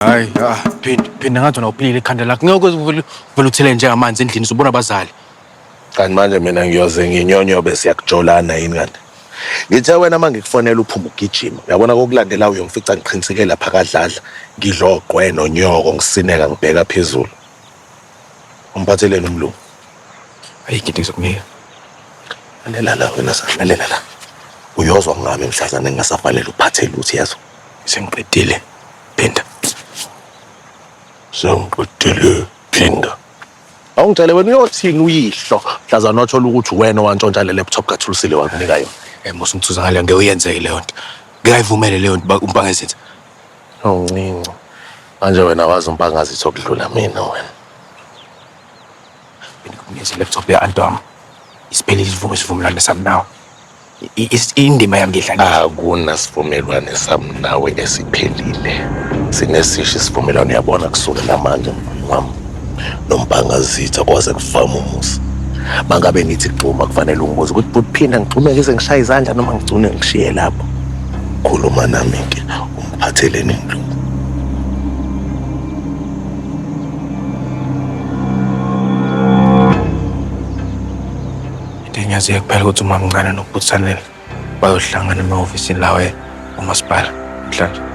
Hayi, ah, phinda phinda ngathi wena uphilile ikhanda lakho. Ngeke uvele uvele uthele njengamanzi endlini usubona abazali. Kanti manje mina ngiyoze nginyonyobe siyakujolana yini kanti? Ngithe wena uma ngikufonela uphuma ugijima. Uyabona kokulandela uyongifica ngiqhinsike lapha kadladla ngidloqwe nonyoko ngisineka ngibheka phezulu. Umphatheleni umlungu? Ayikho into engizokunika. Lalela la wena lalela la. Uyozwa ngami mhlazane ngingasafanele uphathe lutho yezwa. Sengiqedile. Phinda. Sengiqedile. Phinda. Awungitshele wena uyothini uyihlo mhlazane wathola ukuthi wena owantshontsha le laptop kaThulisile wakunika yona. Eh musa ungithuza ngaleyo ngeke uyenzeke leyo nto. Ngeke ayivumele leyo nto uMpangazitha. Awuncinci. Manje wena wazi uMpangazitha okudlula mina wena. Bengikunikeza i-laptop ya-anti wami. Isiphelile isivumo isivumelwano sami nawe. Indima yami ngiyidlalile. Akunasivumelwane sami nawe esiphelile. Sinesisho isivumelwano uyabona kusukela manje mfana wami noMpangazitha kwaze kufama umuzi. Mangabe ngithi gxuma kufanele ungibuze ukuthi bhuti phinda ngigxume ngize ngishaye izandla noma ngigcine ngishiye lapho. Khuluma nami-ke umphatheleni umlungu. Into engiyaziyo kuphela ukuthi umamncane nobhuti Sanele bayohlangana emahhovisini lawa umasipala namhlanje.